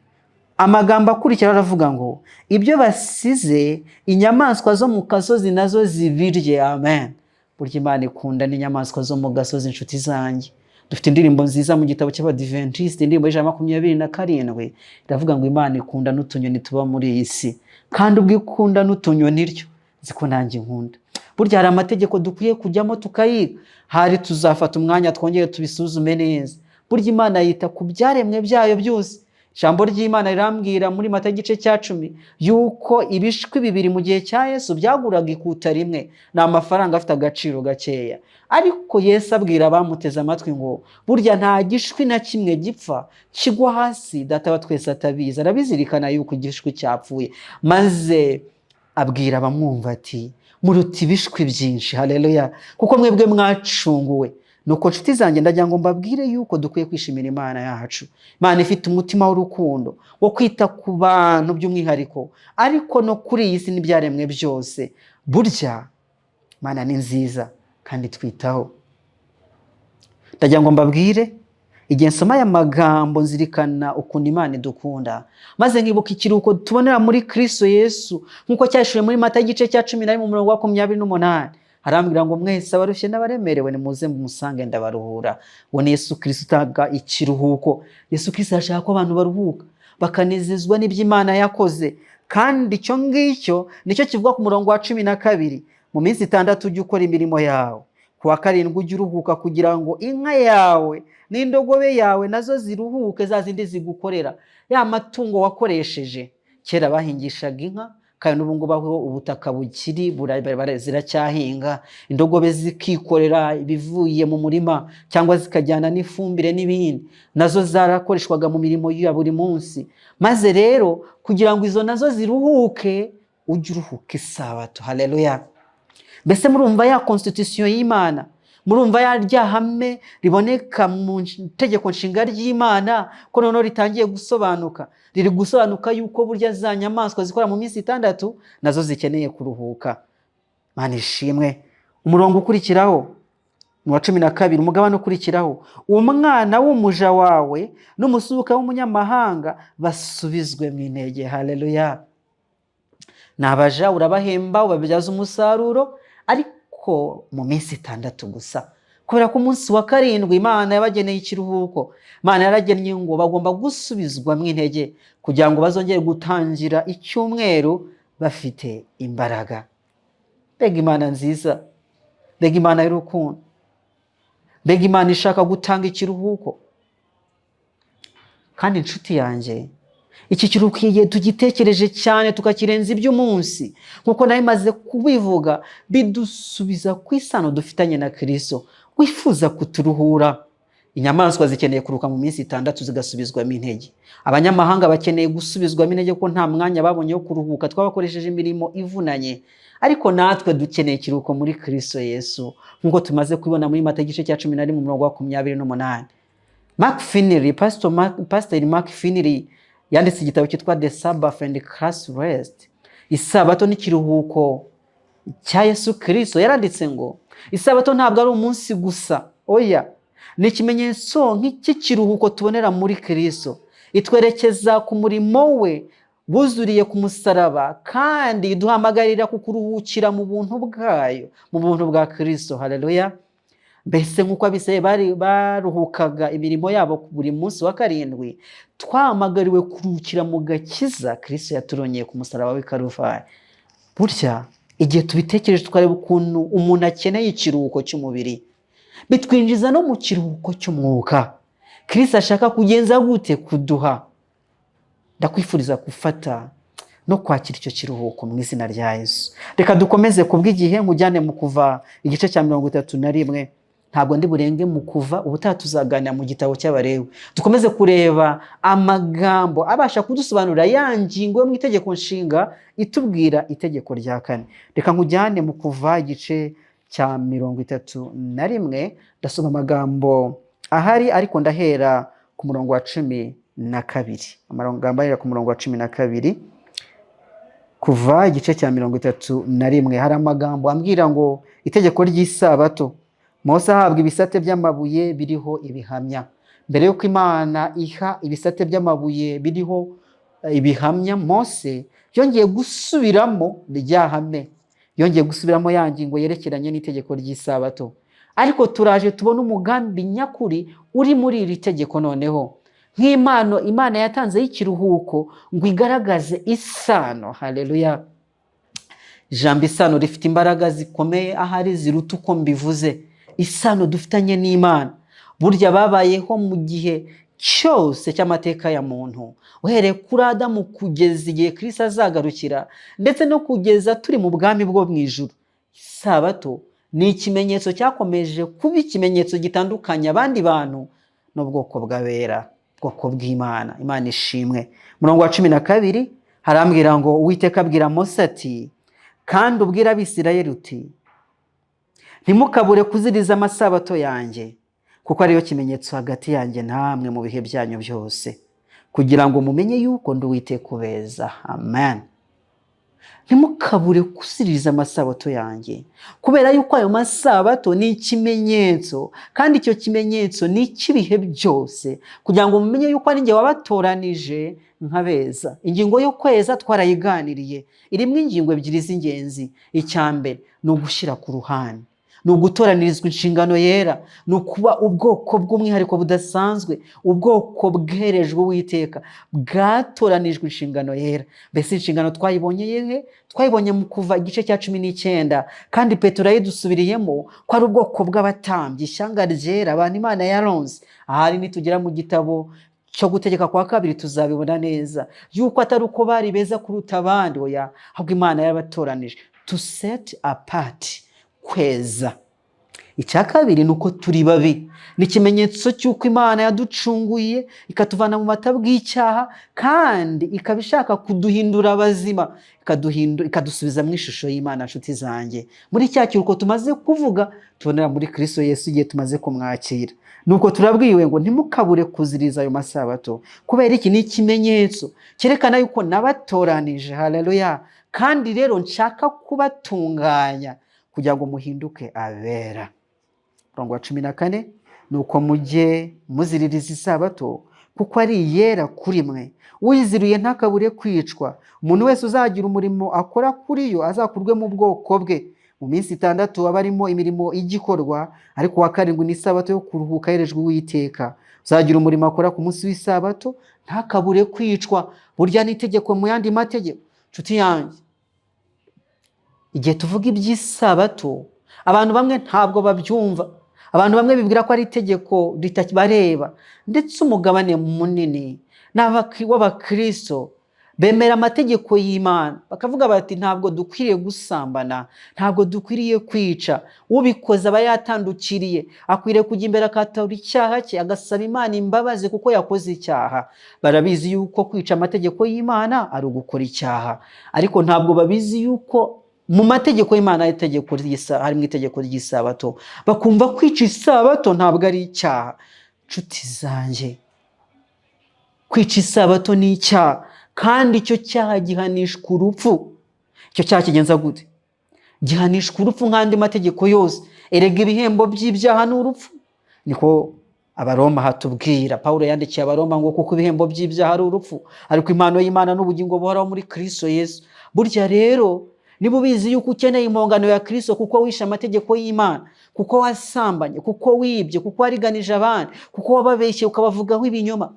Amagambo akurikira aravuga ngo ibyo basize inyamaswa zo mu gasozi nazo zibirye. Amen. Burya Imana ikunda n'inyamaswa zo mu gasozi inshuti zanjye. Dufite indirimbo nziza mu gitabo cy'Abadiventisiti, indirimbo y'127, iravuga ngo Imana ikunda n'utunyoni tuba muri iyi si. Kandi ubwo ikunda n'utunyoni ryo, nzi ko nanjye nkunda. Burya hari amategeko dukwiye kujyamo tukayiga, hari tuzafata umwanya twongere tubisuzume neza. Burya Imana yita ku byaremwe byayo byose, Ijambo ry'Imana rirambwira muri Mata igice cya 10 yuko ibishwi bibiri mu gihe cya Yesu byaguraga ikuta rimwe, ni amafaranga afite agaciro gakeya. Ariko Yesu abwira abamuteze amatwi ngo burya nta gishwi na kimwe gipfa kigwa hasi Data wa twese atabizi. Arabizirikana yuko igishwi cyapfuye, maze abwira abamwumva ati muruta ibishwi byinshi. Haleluya! Kuko mwebwe mwacunguwe. Nuko nshuti zanjye, ndagira ngo mbabwire yuko dukwiye kwishimira Imana yacu. Imana ifite umutima w'urukundo wo kwita ku bantu by'umwihariko, ariko no kuri iyi si n'ibyaremwe byose. Burya Imana ni nziza kandi twitaho. Ndagira ngo mbabwire, igihe nsoma aya magambo nzirikana ukuntu Imana idukunda, maze nkibuka ikiruhuko tubonera muri Kristo Yesu nk'uko cyashyizwe muri Mata igice cya 11 umurongo wa 28. Arambwira ngo mwese abarushye n'abaremerewe nimuze musange ndabaruhura. Uwo ni Yesu Kristo utanga ikiruhuko. Yesu Kristo arashaka ko abantu baruhuka bakanezezwa n'ibyo Imana yakoze, kandi icyo ngicyo nicyo kivuga ku murongo wa 12: mu minsi 6 ujye ukora imirimo yawe, ku wa karindwi ujye uruhuka, kugira ngo inka yawe n'indogobe yawe nazo ziruhuke, za zindi zigukorera, ya matungo wakoresheje. Kera bahingishaga inka, kandi n'ubu ngubu aho ubutaka bukiri ziracyahinga, indogobe zikikorera ibivuye mu murima cyangwa zikajyana n'ifumbire n'ibindi. Nazo zarakoreshwaga mu mirimo ya buri munsi. Maze rero kugira ngo izo nazo ziruhuke, ujye uruhuka isabato. Haleluya! Mbese murumva ya constitution y'Imana? Murumva ya rya hame riboneka mu itegeko nshinga ry'Imana ko noneho ritangiye gusobanuka? Riri gusobanuka yuko burya za nyamaswa zikora mu minsi 6 nazo zikeneye kuruhuka. Mana ishimwe. Umurongo ukurikiraho ni uwa 12, umugabane ukurikiraho: umwana w'umuja wawe n'umusuhuke w'umunyamahanga basubizwe mu intege. Haleluya! Ni abaja, urabahemba, ubabyaza umusaruro, ariko mu minsi 6 gusa, kubera ko umunsi wa karindwi Imana yabageneye ikiruhuko. Imana yaragennye ngo bagomba gusubizwamo intege kugira ngo bazongere gutangira icyumweru bafite imbaraga. Mbega Imana nziza! Mbega Imana y'urukundo! Mbega Imana ishaka gutanga ikiruhuko! Kandi inshuti yanjye, iki kiruhuko igihe tugitekereje cyane tukakirenza iby'umunsi, nk'uko nawe maze kubivuga, bidusubiza ku isano dufitanye na Kirisito wifuza kuturuhura. Inyamaswa zikeneye kuruhuka mu minsi 6 zigasubizwamo intege. Abanyamahanga bakeneye gusubizwamo intege kuko nta mwanya babonye wo kuruhuka, twabakoresheje imirimo ivunanye. Ariko natwe dukeneye ikiruhuko muri Kirisito Yesu, nk'uko tumaze kubibona muri Mata igice cya 11 umurongo wa 28. Mark Finley, Pastor Mark Finley yanditse igitabo cyitwa The Sabbath and Christ's Rest, isabato n'ikiruhuko cya Yesu Kirisito. Yaranditse ngo isabato ntabwo ari umunsi gusa, oya, ni ikimenyetso nk'icy'ikiruhuko tubonera muri Kirisito. Itwerekeza ku murimo we wuzuriye ku musaraba, kandi iduhamagarira ku kuruhukira mu buntu bwayo, mu buntu bwa Kirisito. Haleluya! Mbese nk'uko Abisirayeli bari baruhukaga imirimo yabo buri munsi wa karindwi, twahamagariwe kuruhukira mu gakiza Kirisito yaturongeye ku musaraba w'i Karuvari. Burya igihe tubitekereje tukareba ukuntu umuntu akeneye ikiruhuko cy'umubiri, bitwinjiza no mu kiruhuko cy'umwuka Kirisito ashaka kugenza gute kuduha. Ndakwifuriza gufata no kwakira icyo kiruhuko mu izina rya Yesu. Reka dukomeze kubw'igihe, nkujyane mu Kuva igice cya 31. Ntabwo ndi burenge mu Kuva, ubutaha tuzaganira mu gitabo cy'Abalewi, dukomeze kureba amagambo abasha kudusobanurira ya ngingo yo mu itegeko nshinga itubwira itegeko rya kane. Reka nkujyane mu Kuva igice cya 31. Ndasoma amagambo ahari, ariko ndahera ku murongo wa 12. Amagambo ahera ku murongo wa 12, Kuva igice cya 31. Hari amagambo ambwira ngo itegeko ry'isabato. Mose ahabwa ibisate by'amabuye biriho ibihamya. Mbere y'uko Imana iha ibisate by'amabuye biriho ibihamya Mose, yongeye gusubiramo rya hame, yongeye gusubiramo ya ngingo yerekeranye n'itegeko ry'isabato. Ariko turaje tubone umugambi nyakuri uri muri iri tegeko noneho, nk'impano Imana yatanze y'ikiruhuko ngo igaragaze isano. Haleluya! Ijambo isano rifite imbaraga zikomeye, ahari ziruta uko mbivuze. Isano dufitanye n'Imana. Burya babayeho mu gihe cyose cy'amateka ya muntu, uhereye kuri Adamu kugeza igihe Kristo azagarukira, ndetse no kugeza turi mu bwami bwo mu ijuru, isabato ni ikimenyetso cyakomeje kuba ikimenyetso gitandukanya abandi bantu n'ubwoko bw'abera, ubwoko bw'Imana. Imana ishimwe. Umurongo wa 12 harambwira ngo: "Uwiteka abwira Mose ati: 'Kandi ubwire Abisirayeli uti: Ntimukabure kuziriza amasabato yanjye, kuko ariyo kimenyetso hagati yanjye namwe mu bihe byanyu byose, kugira ngo mumenye yuko ndi Uwiteka ubeza.'" Amen. Ntimukabure kuziririza amasabato yanjye, kubera yuko ayo masabato ni ikimenyetso, kandi icyo kimenyetso ni icy'ibihe byose, kugira ngo mumenye yuko ari njye wabatoranije nkabeza. Ingingo yo kweza twarayiganiriye, irimo ingingo ebyiri z'ingenzi. Icya mbere ni ugushyira ku ruhande, ni ugutoranirizwa inshingano yera, ni ukuba ubwoko bw'umwihariko budasanzwe, ubwoko bwerejwe Uwiteka, bwatoranijwe inshingano yera. Mbese inshingano twayibonye yehe? Twayibonye mu Kuva igice cya 19, kandi Petero yayidusubiriyemo ko ari ubwoko bw'abatambyi, ishyanga ryera, abantu Imana yaronse. Ahari nitugera mu gitabo cyo Gutegeka kwa Kabiri tuzabibona neza yuko atari uko bari beza kuruta abandi, oya, ahubwo Imana yarabatoranije, to set apart, kweza. Icya kabiri ni uko turi babi, ni ikimenyetso cy'uko Imana yaducunguye ikatuvana mu bubata bw'icyaha, kandi ikaba ishaka kuduhindura abazima, ikadusubiza mu ishusho y'Imana. Nshuti zanjye, muri cya kiruhuko tumaze kuvuga tubonera muri Kristo Yesu igihe tumaze kumwakira, nuko turabwiwe ngo ntimukabure kuziriza ayo masabato. Kubera iki? Ni ikimenyetso cyerekana yuko nabatoranije, haleluya, kandi rero nshaka kubatunganya kugira ngo muhinduke abera. Umurongo wa 14: "Ni uko mujye muziririza isabato, kuko ari iyera kuri mwe. Uyiziruye ntakabure kwicwa. Umuntu wese uzagira umurimo akora kuri yo azakurwe mu bwoko bwe. Mu minsi 6 aba arimo imirimo igikorwa, ariko uwa karindwi ni isabato yo kuruhuka yerejwe Uwiteka. Uzagira umurimo akora ku munsi w'isabato ntakabure kwicwa." Burya ni itegeko mu yandi mategeko. Nshuti yanjye, igihe tuvuga iby'isabato, abantu bamwe ntabwo babyumva. Abantu bamwe bibwira ko ari itegeko ritabareba, ndetse umugabane munini w'abakristo bemera amategeko y'Imana, bakavuga bati: "Ntabwo dukwiriye gusambana, ntabwo dukwiriye kwica. Ubikoze aba yatandukiriye, akwiriye kujya imbere akatura icyaha cye, agasaba Imana imbabazi kuko yakoze icyaha." Barabizi yuko kwica amategeko y'Imana ari ugukora icyaha, ariko ntabwo babizi yuko mu mategeko y'Imana harimo itegeko ry'isabato. Bakumva kwica isabato ntabwo ari icyaha. Nshuti zanjye, kwica isabato ni icyaha, kandi icyo cyaha gihanishwa urupfu. Icyo cyaha kigenza gute? Gihanishwa urupfu nk'andi mategeko yose. Erega ibihembo by'ibyaha ni urupfu, niko Abaroma hatubwira. Pawulo yandikiye Abaroma ngo: "Kuko ibihembo by'ibyaha ari urupfu, ariko impano y'Imana n'ubugingo buhoraho muri Kristo Yesu." Burya rero niba ubizi yuko ukeneye impongano ya Kristo kuko wishe amategeko y'Imana, kuko wasambanye, kuko wibye, kuko wariganije abandi, kuko wababeshye ukabavugaho ibinyoma,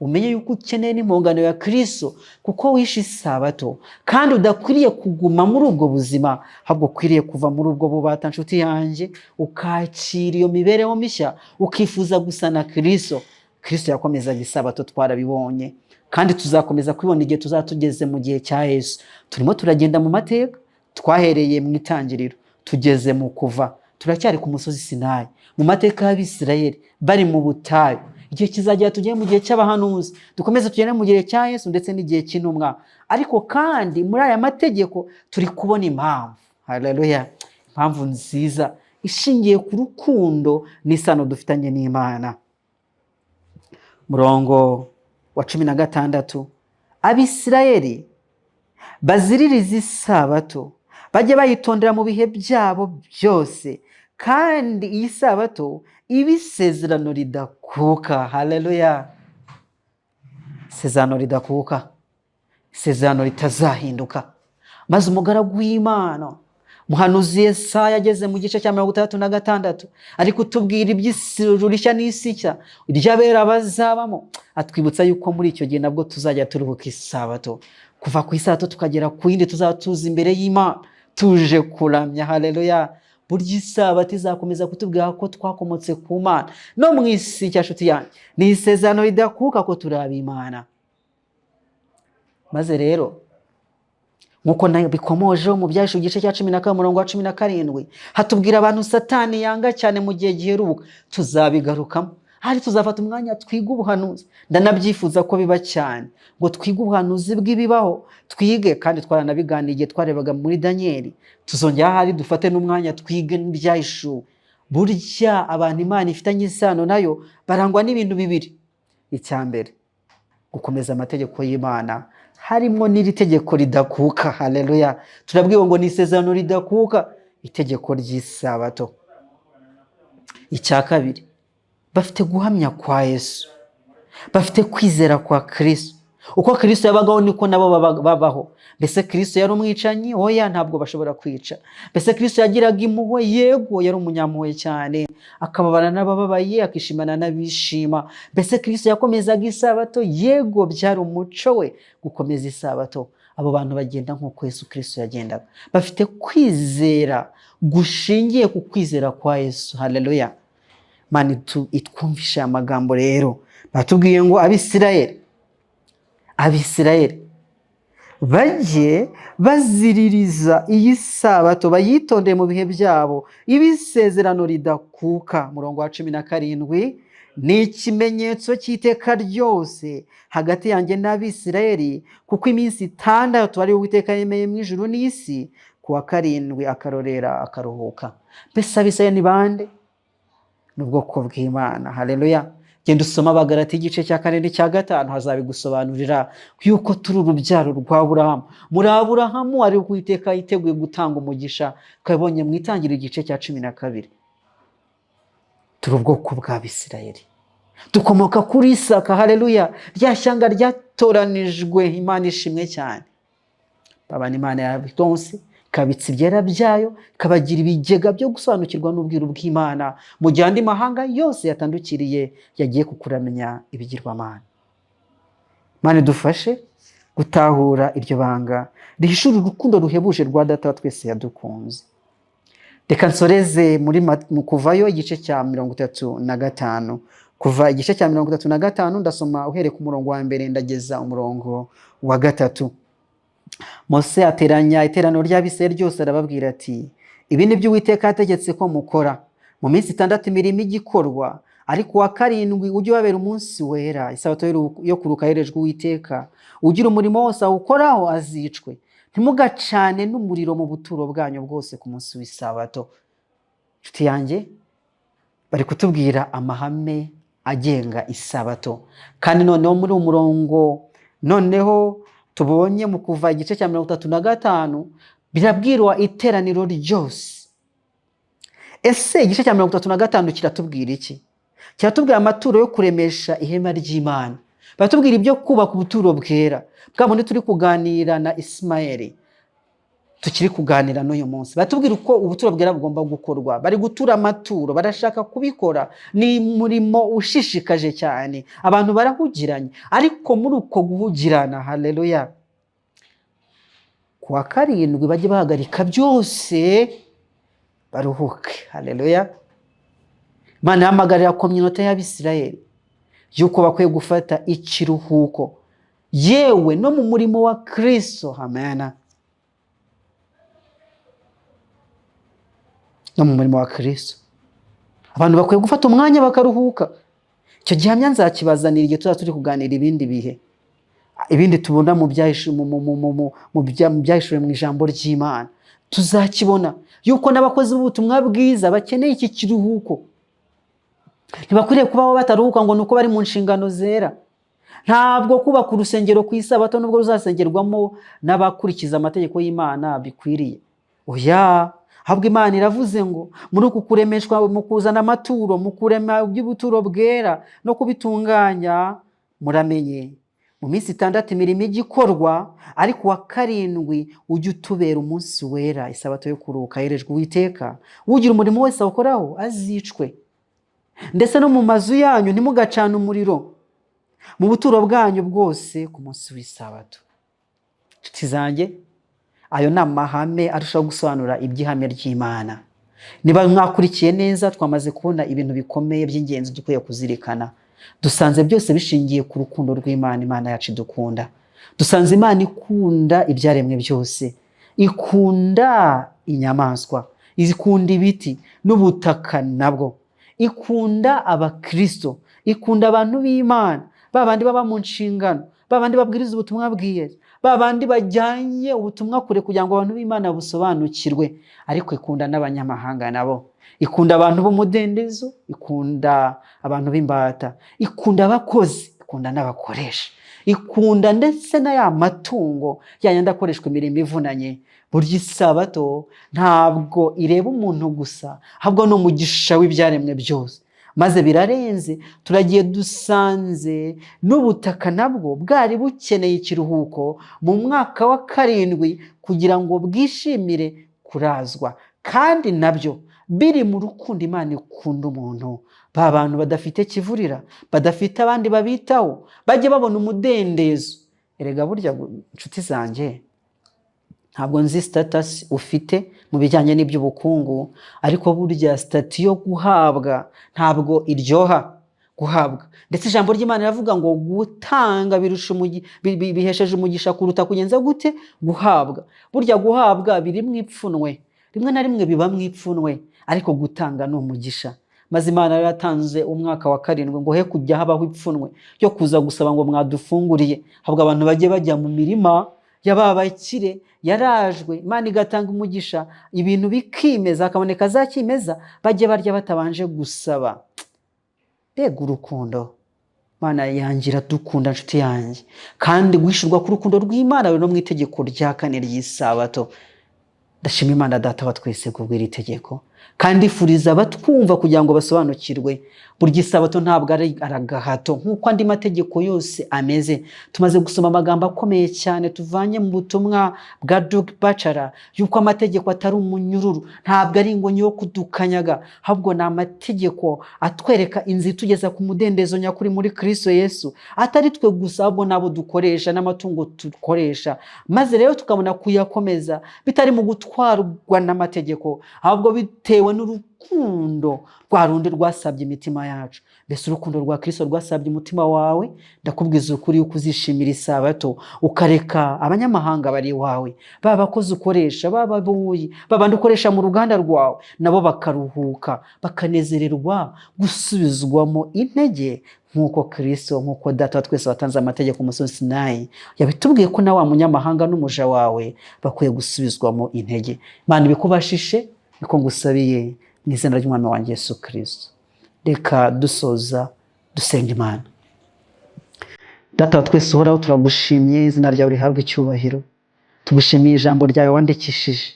umenye yuko ukeneye n'impongano ya Kristo kuko wishe isabato, kandi udakwiriye kuguma muri ubwo buzima, ahubwo ukwiriye kuva muri ubwo bubata, nshuti yanjye, ukakira iyo mibereho mishya, ukifuza gusa na Kristo. Kristo yakomezaga isabato, twarabibonye, kandi tuzakomeza kubibona igihe tuzaba tugeze mu gihe cya Yesu. Turimo turagenda mu mateka, twahereye mu Itangiriro, tugeze mu Kuva, turacyari ku musozi Sinayi, mu mateka y'Abisirayeli bari mu butayu. Igihe kizagera tugere mu gihe cy'abahanuzi, dukomeze tugere mu gihe cya Yesu ndetse n'igihe cy'intumwa. Ariko kandi muri aya mategeko turi kubona impamvu, haleluya, impamvu nziza ishingiye ku rukundo n'isano dufitanye n'Imana. Murongo wa 16: "Abisirayeli baziririza isabato, bajye bayitondera mu bihe byabo byose, kandi iyi sabato ibe isezerano ridakuka." Haleluya! Isezerano ridakuka, isezerano ritazahinduka. Maze umugaragu w'Imana muhanuzi Yesaya ageze mu gice cya 66 ari kutubwira iby'ijuru rishya n'isi nshya iry'abera bazabamo, atwibutsa yuko muri icyo gihe nabwo tuzajya turuhuka isabato, kuva ku isabato tukagera ku yindi, tuzaba tuza imbere y'Imana tuje kuramya. Haleluya! Burya isabato izakomeza kutubwira ko twakomotse ku Mana. No mu isi cya, nshuti yanjye, ni isezerano ridakuka ko turi ab'Imana. Maze rero nk'uko bikomojeho mu Byahishuwe igice cya 12 umurongo wa 17, hatubwira abantu Satani yanga cyane mu gihe giheruka. Tuzabigarukamo hari, tuzafata umwanya twige ubuhanuzi. Ndanabyifuza ko biba cyane ngo twige ubuhanuzi bw'ibibaho, twige kandi twaranabiganiye igihe twarebaga muri Daniyeli. Tuzongera ahari dufate n'umwanya twige n'Ibyahishuwe. Burya abantu Imana ifitanye isano nayo barangwa n'ibintu bibiri. Icya mbere, gukomeza amategeko y'Imana, harimo n'iri tegeko ridakuka. Haleluya! Turabwiwe ngo ni isezerano ridakuka, itegeko ry'isabato. Icya kabiri, bafite guhamya kwa Yesu, bafite kwizera kwa Kristo. Uko Kristo yabagaho niko nabo babaho. Mbese Kristo yari umwicanyi? Oya, ntabwo bashobora kwica. Mbese Kristo yagiraga impuhwe? Yego, yari umunyampuhwe cyane, akababana n'abababaye, akishimana n'abishima. Mbese Kristo yakomezaga isabato? Yego, byari umuco we gukomeza isabato. Abo bantu bagenda nk'uko Yesu Kristo yagendaga, bafite kwizera gushingiye ku kwizera kwa Yesu. Haleluya! Mana itwumvishe aya magambo. Rero batubwiye ngo Abisirayeli bajye baziririza iyi sabato, bayitondeye mu bihe byabo, ibe isezerano ridakuka. Murongo wa 17: ni ikimenyetso cy'iteka ryose hagati yanjye n'Abisirayeli, kuko iminsi 6 ari Uwiteka yemeye mu ijuru n'isi, ku wa karindwi akarorera akaruhuka. Mbese Abisirayeli ni bande? Ni ubwoko bw'Imana. Haleluya! Genda usoma Abagalati igice cya 4 n'icya 5, hazabigusobanurira yuko turi urubyaro rwa Aburahamu. Muri Aburahamu ari Uwiteka yiteguye gutanga umugisha, twabonye mu Itangiriro igice cya 12. Turi ubwoko bw'Abisirayeli, dukomoka kuri Isaka. Haleluya! Rya shyanga ryatoranijwe, Imana ishimwe cyane. Babana Imana yabitonse, ikabitsa ibyera byayo, ikabagira ibigega byo gusobanukirwa n'ubwiru bw'Imana, mu gihe andi mahanga yose yatandukiriye yagiye kukuramya ibigirwamana. Imana idufashe gutahura iryo banga rihishura urukundo ruhebuje rwa Data wa twese yadukunze. Reka nsoreze muri mu Kuvayo igice cya 35. Kuva igice cya 35, ndasoma uhereye ku murongo wa 1 ndageza umurongo wa 3. Mose ateranya iteraniro ry'Abisirayeli ryose, arababwira ati: ibi ni byo Uwiteka yategetse ko mukora. Mu minsi 6 imirimo ijya ikorwa, ariko uwa karindwi ujye ubabera umunsi wera, isabato yo kuruhuka yerejwe Uwiteka. Ugira umurimo wose awukoraho azicwe. Ntimugacane n'umuriro mu buturo bwanyu bwose ku munsi w'isabato. Inshuti yanjye, bari kutubwira amahame agenga isabato. Kandi noneho muri uwo murongo noneho tubonye mu Kuva igice cya 35, birabwirwa iteraniro ryose. Ese igice cya 35 kiratubwira iki? Kiratubwira amaturo yo kuremesha ihema ry'Imana. Baratubwira ibyo kubaka ubuturo bwera, bwa bundi turi kuganira na Ismael, tukiri kuganira n'uyu munsi. Baratubwira uko ubuturo bwera bugomba gukorwa. Bari gutura amaturo, barashaka kubikora, ni umurimo ushishikaje cyane, abantu barahugiranye. Ariko muri uko guhugirana, haleluya, ku wa karindwi bajye bahagarika byose baruhuke. Haleluya! Imana ihamagarira communauté y'Abisirayeli yuko bakwiye gufata ikiruhuko, yewe no mu murimo wa Kristo. Amen. No mu murimo wa Kristo abantu bakwiye gufata umwanya bakaruhuka. Icyo gihamya nzakibazanira igihe tuzaba turi kuganira ibindi bihe, ibindi tubona mu byahishuwe mu ijambo ry'Imana. Tuzakibona yuko n'abakozi b'ubutumwa bwiza bakeneye iki kiruhuko. Ntibakwiriye kubaho bataruhuka ngo ni uko bari mu nshingano zera. Ntabwo kubaka urusengero ku isabato, nubwo ruzasengerwamo n'abakurikiza amategeko y'Imana, bikwiriye. Oya, ahubwo Imana iravuze ngo muri uku kuremeshwa, mu kuzana amaturo, mu kurema iby'ubuturo bwera no kubitunganya, muramenye mu minsi 6 imirimo ijya ikorwa, ariko uwa karindwi ujye utubera umunsi wera, isabato yo kuruhuka yerejwe Uwiteka. Ugira umurimo wese awukoraho azicwe. Ndetse no mu mazu yanyu ntimugacane umuriro mu buturo bwanyu bwose ku munsi w'isabato. Inshuti zanjye, ayo ni amahame arushaho gusobanura iby'ihame ry'Imana. Niba mwakurikiye neza, twamaze kubona ibintu bikomeye by'ingenzi dukwiye kuzirikana. Dusanze byose bishingiye ku rukundo rw'Imana, Imana yacu idukunda. Dusanze Imana ikunda ibyaremwe byose, ikunda inyamaswa, ikunda ibiti n'ubutaka nabwo, ikunda abakristo, ikunda abantu b'Imana, ba bandi baba mu nshingano, ba bandi babwiriza ubutumwa bwiza, ba bandi bajyanye ubutumwa kure kugira ngo abantu b'Imana busobanukirwe. Ariko ikunda n'abanyamahanga nabo, ikunda abantu b'umudendezo, ikunda abantu b'imbata, ikunda abakozi, ikunda n'abakoresha, ikunda ndetse na ya matungo yayandi akoreshwa imirimo ivunanye. Burya isabato ntabwo ireba umuntu gusa, ahubwo ni umugisha w'ibyaremwe byose. Maze birarenze, turagiye dusanze n'ubutaka nabwo bwari bukeneye ikiruhuko mu mwaka wa karindwi kugira ngo bwishimire kurazwa, kandi nabyo biri mu rukundo Imana ikunda umuntu. Ba bantu badafite kivurira, badafite abandi babitaho, bajye babona umudendezo. Erega burya, inshuti zanjye, ntabwo nzi status ufite mu bijyanye n'iby'ubukungu, ariko burya status yo guhabwa ntabwo iryoha guhabwa. Ndetse ijambo ry'Imana riravuga ngo gutanga birusha bihesheje umugisha kuruta kugenza gute? Guhabwa. Burya guhabwa biri mu ipfunwe, rimwe na rimwe biba mu ipfunwe, ariko gutanga ni umugisha. Maze Imana yari yatanze umwaka wa karindwi ngo he kujya habaho ipfunwe ryo kuza gusaba ngo mwadufunguriye, ahubwo abantu bajye bajya mu mirima y'aba bakire yarajwe, Imana igatanga umugisha, ibintu bikimeza, hakaboneka za kimeza, bajye barya batabanje gusaba. Mbega urukundo Imana yanjye iradukunda, nshuti yanjye! Kandi guhishurwa k'urukundo rw'Imana biri no mu itegeko rya kane ry'isabato. Ndashima Imana Data wa twese kubw'iri tegeko, kandi ifuriza abatwumva kugira ngo basobanukirwe. Burya isabato ntabwo ari agahato nk'uko andi mategeko yose ameze. Tumaze gusoma amagambo akomeye cyane tuvanye mu butumwa bwa Doug Batchelor, yuko amategeko atari umunyururu, ntabwo ari ingonyi yo kudukanyaga, ahubwo ni amategeko atwereka inzira itugeza ku mudendezo nyakuri muri Kristo Yesu, atari twe gusa, ahubwo n'abo dukoresha n'amatungo dukoresha. Maze rero tukabona kuyakomeza bitari mu gutwarwa n'amategeko, ahubwo bitewe n'urukundo rwa rundi rwasabye imitima yacu. Mbese urukundo rwa Kristo rwasabye umutima wawe? Ndakubwiza ukuri yuko uzishimira isabato, ukareka abanyamahanga bari iwawe, ba bakozi ukoresha, ba baboyi, ba bandi ukoresha mu ruganda rwawe, nabo bakaruhuka, bakanezererwa gusubizwamo intege nk'uko Kristo, nk'uko Data wa twese watanze amategeko ku musozi Sinayi yabitubwiye ko na wa munyamahanga n'umuja wawe bakwiye gusubizwamo intege. Imana ibikubashishe, niko ngusabiye mu izina ry'Umwami wanjye Yesu Kristo. Reka dusoza dusenga Imana. Data wa twese uhoraho, turagushimye, izina ryawe rihabwa icyubahiro. Tugushimiye ijambo ryawe wandikishije,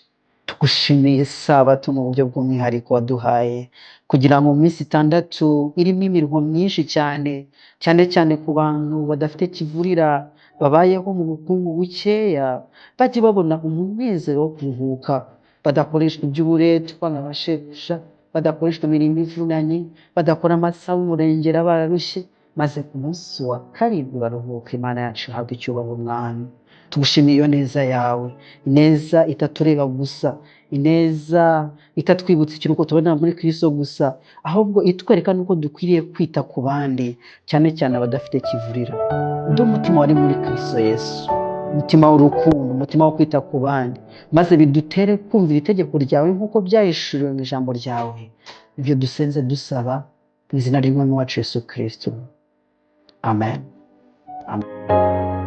tugushimiye isabato mu buryo bw'umwihariko waduhaye kugira ngo mu minsi 6 irimo imiruho myinshi cyane, cyane cyane ku bantu badafite kivurira, babayeho mu bukungu bukeya, bajye babona umunezero wo kuruhuka, badakoreshwa iby'uburetwa nka bashebuja, badakoreshwa imirimo ivunanye, badakora amasaha y'umurengera bararushye, maze ku munsi wa karindwi baruhuka. Imana yacu ihabwa icyubahiro. Umwami, tugushimiye iyo neza yawe, ineza itatureba gusa, ineza itatwibutsa ikiruhuko tubona muri Kristo gusa, ahubwo itwereka n'uko dukwiriye kwita ku bandi, cyane cyane abadafite kivurira. Undi umutima wari muri Kristo Yesu, umutima w'urukundo, umutima wo kwita ku bandi, maze bidutere kumvira itegeko ryawe nk'uko byahishuriwe mu ijambo ryawe. Ibyo dusenze dusaba mu izina ry'Umwami wacu Yesu Kristo, amen, amen.